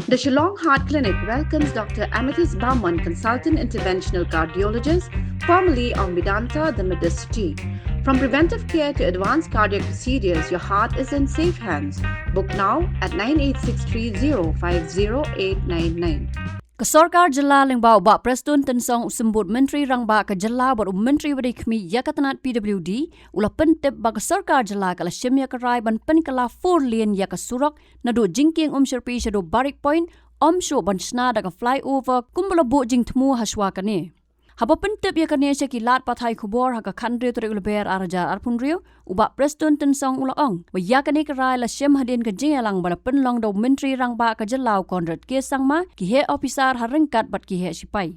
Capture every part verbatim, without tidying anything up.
The Shillong Heart Clinic welcomes Doctor Amethyst Barman, Consultant Interventional Cardiologist, formerly of Medanta, the Medicity. From preventive care to advanced cardiac procedures, your heart is in safe hands. Book now at nine eight six three zero five zero eight nine nine. Ka Sorkar Jylla lyngba u Bah Prestone Tynsong, u Symbud Myntri Rangbah ka Jylla bad u Myntri ba dei khmih ïa ka tnat P W D, u la pyntip ba ka Sorkar Jylla ka la shim ïa ka rai ban pynkylla four lane ïa ka surok naduh Jingkieng Umshyrpi shaduh Barik Point, ym shuh ban shna da ka flyover kumba la buh jingthmu hashwa kane. Haba pyntip ïa kane sha ki lad pathai khubor ha ka khathynriew tarik u Lber arhajar arphew hynriew, u Bah Prestone Tynsong u la ong ba ïa kane ka rai la shim hadien ka jingïalang ba la pynlong da u Myntri Rangbah ka Jylla u Conrad K Sangma, ki heh ophisar ha ryngkat bad ki heh shipai.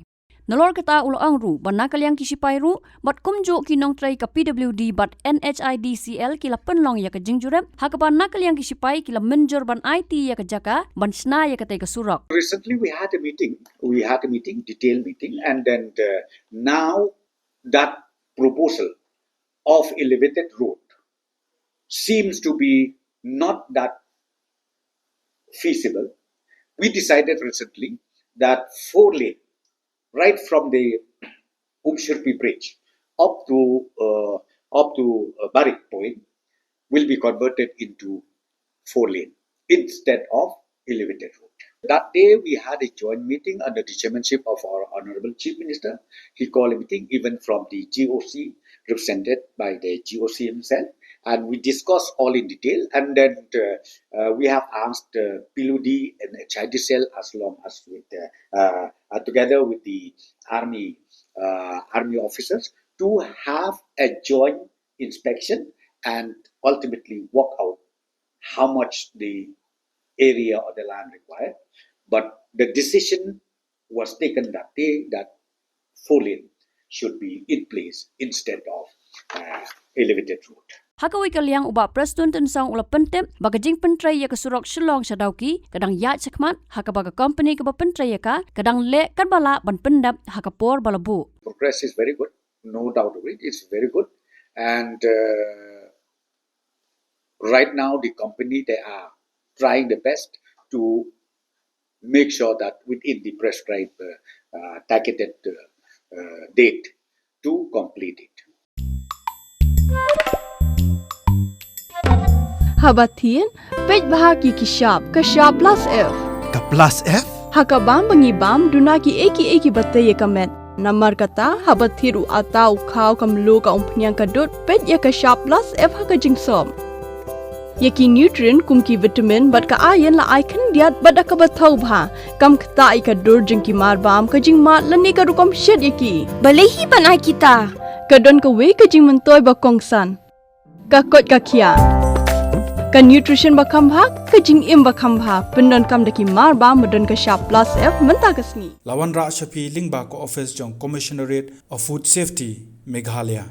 Nalor kata u la ong ruh ba na ka liang ki shipai ruh bad kumjuh ki nongtrei ka P W D bad N H I D C L ki la pynlong ïa ka jingjurip, ha kaba na ka liang ki shipai ki la mynjur ban aiti ïa ka jaka ban shna ïa katei ka surok. Recently, we had a meeting, we had a meeting, detailed meeting, and then, uh, now that proposal of elevated road seems to be not that feasible. We decided recently that four lane, right from the Umshyrpi Bridge up to, uh, up to, uh, Barik Point, will be converted into four lane instead of elevated road. That day, we had a joint meeting under the chairmanship of our Honorable Chief Minister. He called a meeting even from the G O C, represented by the G O C himself, and we discussed all in detail. And then, uh, uh, we have asked, uh, P W D and H I D C L, as long as with, uh, uh, uh, together with the army, uh, army officers, to have a joint inspection and ultimately work out how much the area or the land required. But the decision was taken that day that four lane should be in place instead of, uh, elevated road. Ha kawei ka liang u Bah Prestone Tynsong u la pyntip ba ka jingpyntrei ïa ka surok Shillong sha Dawki ka dang ïaid shakhmat, ha kaba ka company kaba pyntrei ïa ka ka dang leh katba lah ban pyndep ha ka por ba la buh. Progress is very good, no doubt of it, it's very good. And, uh, right now, the company, they are trying the best to make sure that within the prescribed, uh, uh, targeted, uh, uh, date to complete it. Haba thied, peit bha ki ki shap, ka shap plus F. Ka plus F? Ha ka bam ba ngi bam, duna ki ei ki ei kiba tei ïa ka met. Namar kata, haba thied u atta, u khaw, ka mluh, ka umphniang, ka dud, peit ïa ka shap plus F ha ka jingsop. Ïa ki nutrient kum ki vitamin bad ka iron la ai khyndiat bad da kaba thaw bha. Kam ktah ïa ka dur jong ki mar bam, ka jingmad lane ka rukom shet ïa ki. Balei hi ban ai kita? Ka don kawei ka jingmyntoi ba kongsan. Ka koit ka khiah. Ka nutrition ba kham bha, ka jingim ba kham bha. Pyndonkam da ki mar bam ba don ka shap plus F mynta ka sngi. La wanrah sha phi lyngba ka office jong Commissionerate of Food Safety, Meghalaya.